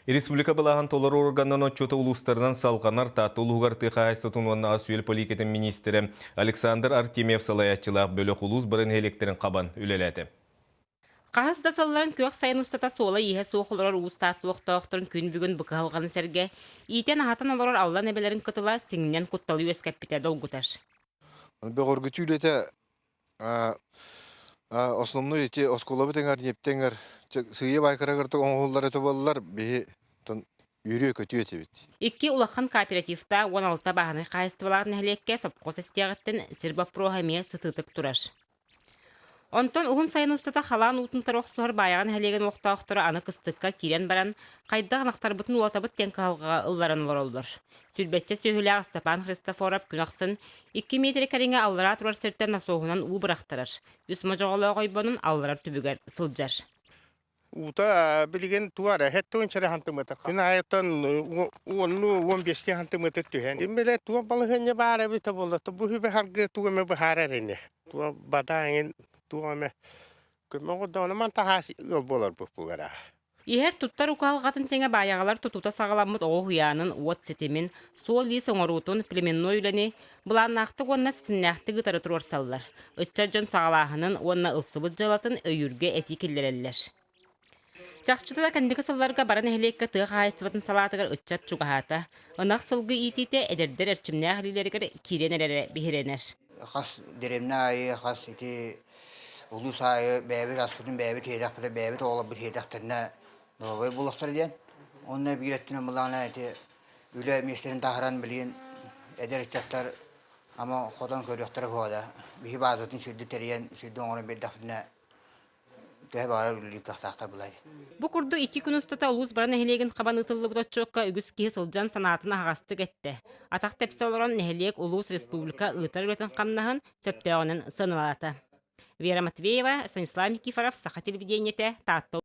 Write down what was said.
Республика былааһын толору органнарын отчуота улуустарынан салҕанар. Таатта улууһугар тыа хаһаайыстыбатын уонна ас-үөл политикатын миниистирэ Александр Артемьев салайааччылаах бөлөх улуус бары нэһилиэктэрин хабан үлэлээтэ. Хаһыс да сылларын күөх сайын устата суола-ииһэ суох олорор Уус Таатта олохтоохторун күн бүгүн бу кыһалҕаны сэргэ, иитэн-аһатан олорор Аллан эбэлэрин кытыла сиҥнэн кутталы үөскэппитэ долгутар. Бөҕөргүтүү үлэтэ основной ити оскуолабыт эҥэр, ньиэптэ эҥэр сыыйа баайкарагыртык оҥоһуллар этэ буоллар, биһи үөрүө-көтүө этибит. Икки улахан кооперативтаах 16 бааһынай хаһаайыстыбалаах нэһилиэккэ сопхуос эстиэҕиттэн сир боппуруоһа эмиэ сытыытык турар. Онтон уһун сайын устата халаан уутун утары охсуһар Баайаҕа нэһилиэгин олохтоохторо аны кыстыкка киирэн баран, хайдах ынахтарбытын уотабыт диэн кыһалҕаҕа ылларан олороллор. Сүүрбэччэ сүөһүлээх Степан Христофоров күн ахсын 2 миэтэрэ кэриҥэ аллараа турар сиртэн насоһунан уу бырахтарар, үс модьоҕолоох ойбонун алларар түбүгэр сылдьар. Уута билигин туара хэттуун чара хантымыта. Күн айыттан уонну 15 хантымыта түһэн. Имбеле туа балыһыня баар эбитэ буолла. Бу хүбэ харгы туга ме быһаарар ини. Туа бадааңын туа ме көмө годоона ман тахаас ыал болар бу бугара. Иһэр туттар укаалҕатын тэҥэ баайаҕалар тутуута саҕаламмыт оҕо уһуйаанын уот ситимин, суол-иис оҥоруутун, племенной үлэни былааннаахтык уонна ситимнээхтик ыытары туруорсаллар. Ыччат дьон саҕалааһынын уонна ылсыбыт дьыалатын өйүүргэ этии киллэрэллэр. Чахчыта да кэнники сылларга бары нэһилиэккэ тыа хаһаайыстыбатын салаатыгар ыччат чугаһаата. Ынах сылгы иитиитэ эдэрдэр эрчимнээх илиилэригэр киирэн эрэрэ биһирэнэр. Хас дэриэбинэ аайы, хас ити улуус аайы бэйэбит аспытын бэйэбит иһиэтэхпитэ, бэйэбит оҕолорбут иһиэтэхтэринэ доруобай буолуохтара диэн. Уонна биир өттүнэн былаана ити үлэ миэстэтин таһааран билигин эдэр ыччаттар ама хотон көрүөхтэрэ суоҕа да биһи баазатын сүрдү тэрийэн сүрдү оҥорон биэрдэхпитинэ төһө баҕарар үлэлиир кыахтаахтар булай. Бу курдук икки күн устата улуус бары нэһилиэгин хабан ыытыллыбыт отчуокка үгүс киһи сылдьан санаатын аһаҕастык эттэ. Атах тэпсэ олорон нэһилиэк, улуус, республика ыытар үлэтин хамнаһын сөптөөҕүнэн сыаналаата. Вера Матвеева, Станислав Никифоров, Саха телевидениетэ, Таатта.